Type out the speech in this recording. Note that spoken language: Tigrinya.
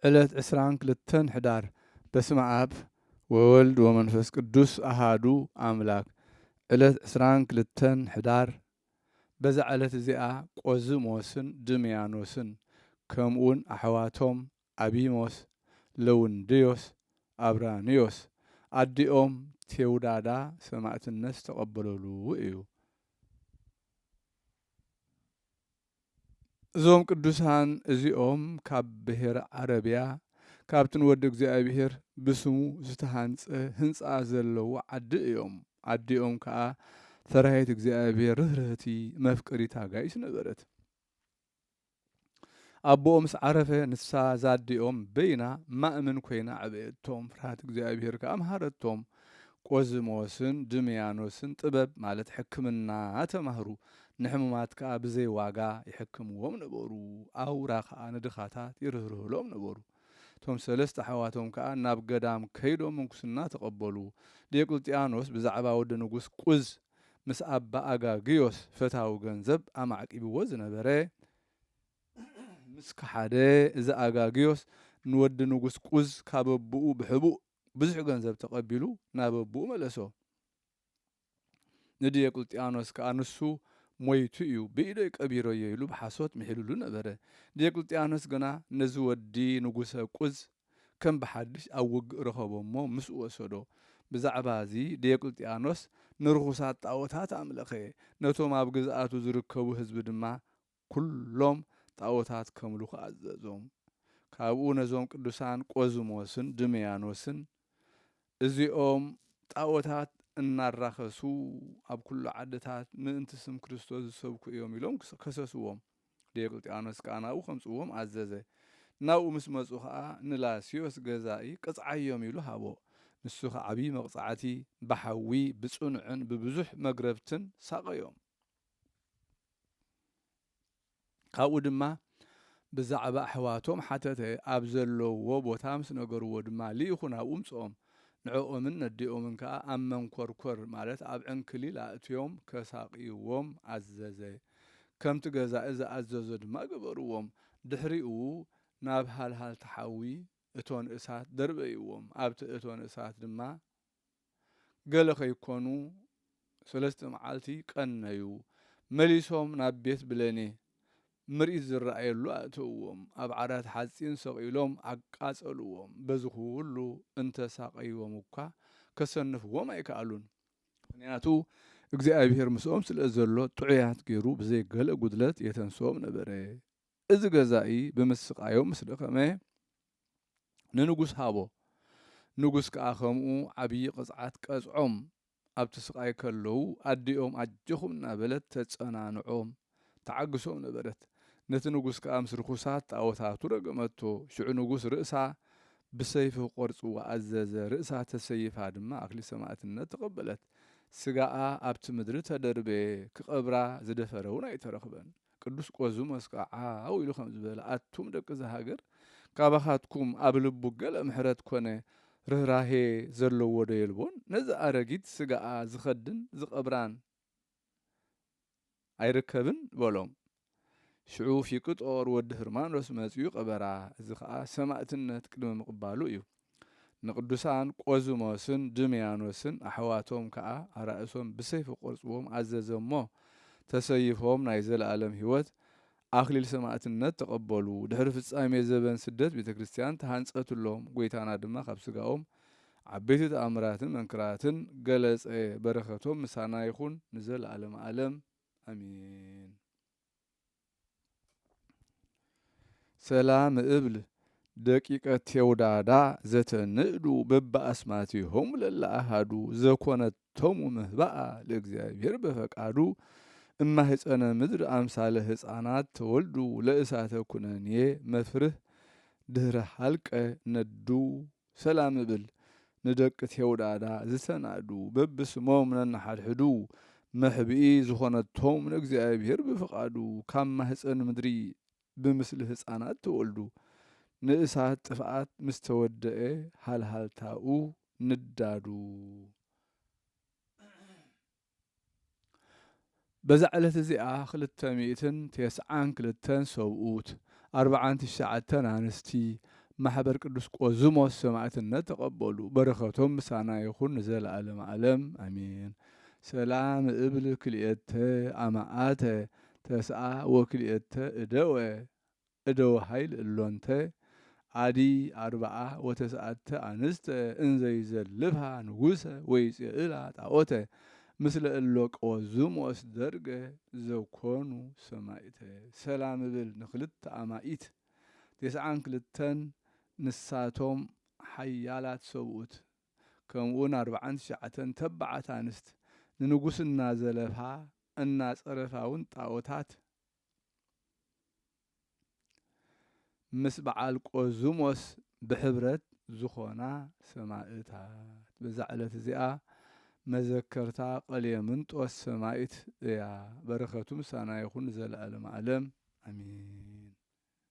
ዕለት ዕስራን ክልተን ሕዳር። በስመ ኣብ ወወልድ ወመንፈስ ቅዱስ ኣሃዱ ኣምላክ። ዕለት ዕስራን ክልተን ሕዳር። በዛ ዕለት እዚኣ ቆዝሞስን ድምያኖስን ከምኡውን ኣሕዋቶም ኣቢሞስ፣ ለውንድዮስ፣ ኣብራንዮስ ኣዲኦም ቴውዳዳ ሰማእትነት ዝተቐበለሉ እዩ። እዞም ቅዱሳን እዚኦም ካብ ብሔር ዓረብያ፣ ካብቲ ንወዲ እግዚኣብሔር ብስሙ ዝተሃንጸ ህንጻ ዘለዎ ዓዲ እዮም። ኣዲኦም ከኣ ፈራሂት እግዚኣብሔር፣ ርህርህቲ፣ መፍቅሪት ኣጋይሽ ነበረት። ኣቦኦም ምስ ዓረፈ፣ ንሳ ዛዲኦም በይና ማእምን ኮይና ዓበየቶም። ፍርሃት እግዚኣብሔር ከኣ መሃረቶም። ቆዝሞስን ድምያኖስን ጥበብ ማለት ሕክምና ተማህሩ። ንሕሙማት ከኣ ብዘይ ዋጋ ይሕክምዎም ነበሩ። ኣውራ ከኣ ንድኻታት ይርህርህሎም ነበሩ። እቶም ሰለስተ ኣሕዋቶም ከኣ ናብ ገዳም ከይዶም ምንኩስና ተቐበሉ። ዲዮቅልጥያኖስ ብዛዕባ ወዲ ንጉስ ቁዝ ምስ ኣባ ኣጋግዮስ ፈታዊ ገንዘብ ኣማዕቂብዎ ዝነበረ ምስ ከሓደ፣ እዚ ኣጋግዮስ ንወዲ ንጉስ ቁዝ ካብ ኣቦኡ ብሕቡእ ብዙሕ ገንዘብ ተቐቢሉ ናብ ኣቦኡ መለሶ። ንዲዮቅልጥያኖስ ከኣ ንሱ ሞይቱ እዩ፣ ብኢደይ ቀቢረዮ ኢሉ ብሓሶት ምሒሉሉ ነበረ። ዲዮቅልጥያኖስ ግና ነዚ ወዲ ንጉሰ ቁዝ ከም ብሓድሽ ኣብ ውግእ ረኸቦ እሞ ምስኡ ወሰዶ። ብዛዕባ እዚ ዲዮቅልጥያኖስ ንርኹሳት ጣዖታት ኣምለኸ። ነቶም ኣብ ግዝኣቱ ዝርከቡ ህዝቢ ድማ ኩሎም ጣዖታት ከምልኹ ኣዘዞም። ካብኡ ነዞም ቅዱሳን ቆዝሞስን ድምያኖስን፣ እዚኦም ጣዖታት እናራኸሱ ኣብ ኩሉ ዓድታት ምእንቲ ስም ክርስቶስ ዝሰብኩ እዮም ኢሎም ክስ-፣ ከሰስዎም። ዲዮቅልጥያኖስ ከኣ ናብኡ ከምጽእዎም ኣዘዘ። ናብኡ ምስ መጹ ኸኣ ንላስዮስ ገዛኢ ቅጽዓዮም ኢሉ ሃቦ። ንሱ ኸኣ ዓብዪ መቕጻዕቲ ብሓዊ ብጽኑዕን ብብዙሕ መግረፍትን ሳቐዮም። ካብኡ ድማ ብዛዕባ ኣሕዋቶም ሓተተ። ኣብ ዘለውዎ ቦታ ምስ ነገርዎ ድማ ልኢኹ ናብኡ ምጽኦም። ንዕኦምን ነዲኦምን ከኣ ኣብ መንኮርኮር ማለት ኣብ ዕንክሊል ኣእትዮም ከሳቕይዎም ኣዘዘ። ከምቲ ገዛኢ ዝኣዘዞ ድማ ገበርዎም። ድሕሪኡ ናብ ሃልሃልቲ ሓዊ እቶን እሳት ደርበይዎም። ኣብቲ እቶን እሳት ድማ ገለ ከይኮኑ ሰለስተ መዓልቲ ቀነዩ። መሊሶም ናብ ቤት ብሌኔ ምርኢት ዝረኣየሉ ኣእተውዎም። ኣብ ዓራት ሓጺን ሰቒሎም ኣቃጸልዎም። በዚ ኩሉ እንተሳቐይዎም እኳ ከሰንፍዎም ኣይከኣሉን። ምኽንያቱ እግዚኣብሔር ምስኦም ስለ ዘሎ ጥዑያት ገይሩ ብዘይ ገለ ጉድለት የተንስኦም ነበረ። እዚ ገዛኢ ብምስቃዮም ምስ ደኸመ ንንጉስ ሃቦ። ንጉስ ከኣ ከምኡ ዓብዪ ቅጽዓት ቀጽዖም። ኣብቲ ስቃይ ከለዉ ኣዲኦም ኣጆኹም እናበለት ተጸናንዖም፣ ተዓግሶም ነበረት። ነቲ ንጉስ ከኣ ምስ ርኹሳት ጣዖታቱ ረገመቶ። ሽዑ ንጉስ ርእሳ ብሰይፊ ክቖርጽዋ ኣዘዘ። ርእሳ ተሰይፋ ድማ ኣክሊል ሰማዕትነት ተቐበለት። ስጋኣ ኣብቲ ምድሪ ተደርበየ፣ ክቐብራ ዝደፈረ እውን ኣይተረኽበን። ቅዱስ ቆዝሞስ ከኣ ዓው ኢሉ ከምዚ በለ፣ ኣቱም ደቂ እዛ ሃገር፣ ካባኻትኩም ኣብ ልቡ ገለ ምሕረት ኮነ ርህራሄ ዘለዎ ዶ የልቦን? ነዚ ኣረጊት ስጋኣ ዝኸድን ዝቐብራን ኣይርከብን በሎም። ሽዑ ፊቅጦር ወዲ ህርማኖስ መጺኡ ቀበራ። እዚ ኸኣ ሰማእትነት ቅድሚ ምቕባሉ እዩ። ንቅዱሳን ቆዝሞስን ድምያኖስን ኣሕዋቶም ከኣ ኣራእሶም ብሰይፊ ክቖርጽዎም ኣዘዘ እሞ፣ ተሰይፎም ናይ ዘለኣለም ህይወት ኣኽሊል ሰማእትነት ተቐበሉ። ድሕሪ ፍጻሜ ዘበን ስደት ቤተ ክርስቲያን ተሃንጸትሎም። ጐይታና ድማ ካብ ስጋኦም ዓበይቲ ተኣምራትን መንክራትን ገለጸ። በረኸቶም ምሳና ይኹን ንዘለኣለመ ዓለም። ኣሜን። ሰላም እብል ደቂቀ ቴውዳዳ ዘተንእዱ በበኣስማቲሆሙ ለለኣሃዱ ዘኮነቶሙ ምህባኣ ለእግዚኣብሔር በፈቃዱ እማህፀነ ምድር ኣምሳለ ህፃናት ተወልዱ ለእሳተ ኩነኔ መፍርህ ድህረ ሃልቀ ነዱ ሰላም እብል ንደቂ ቴውዳዳ ዝተናእዱ በብስሞም ነንሓድሕዱ መሕብኢ ዝኾነቶም ንእግዚኣብሔር ብፍቓዱ ካብ ማህፀን ምድሪ ብምስሊ ህፃናት ተወልዱ። ንእሳት ጥፍኣት ምስ ተወደአ ሃልሃልታኡ ንዳዱ። በዛ ዕለት እዚኣ ክልተ ሚእትን ተስዓን ክልተን ሰብኡት፣ ኣርብዓን ትሽዓተን ኣንስቲ፣ ማሕበር ቅዱስ ቆዝሞስ ሰማዕትነት ተቐበሉ። በረኸቶም ምሳና ይኹን ንዘለዓለም ዓለም ኣሜን። ሰላም እብል ክልኤተ ኣማኣተ ተስኣ ወክልኤተ እደወ እደወ ኃይል እሎንተ ኣዲ ኣርብዓ ወተስኣተ ኣንስተ እንዘይዘልፋ ንጉሰ ወይጽእላ ጣዖተ ምስለ እሎ ቆዝሞስ ደርገ ዘኮኑ ሰማይተ። ሰላም እብል ንክልተ ኣማኢት ተስዓን ክልተን ንሳቶም ሓያላት ሰብኡት ከምኡውን ኣርብዓን ትሽዓተን ተባዓት ኣንስት ንንጉስ እናዘለፋ እናጸረፋ እውን ጣዖታት ምስ በዓል ቆዝሞስ ብሕብረት ዝኾና ሰማእታት። በዛ ዕለት እዚኣ መዘከርታ ቀሌምንጦስ ሰማይት እያ። በረኸቱ ምሳና ይኹን ዘለዓለም ዓለም ኣሜን።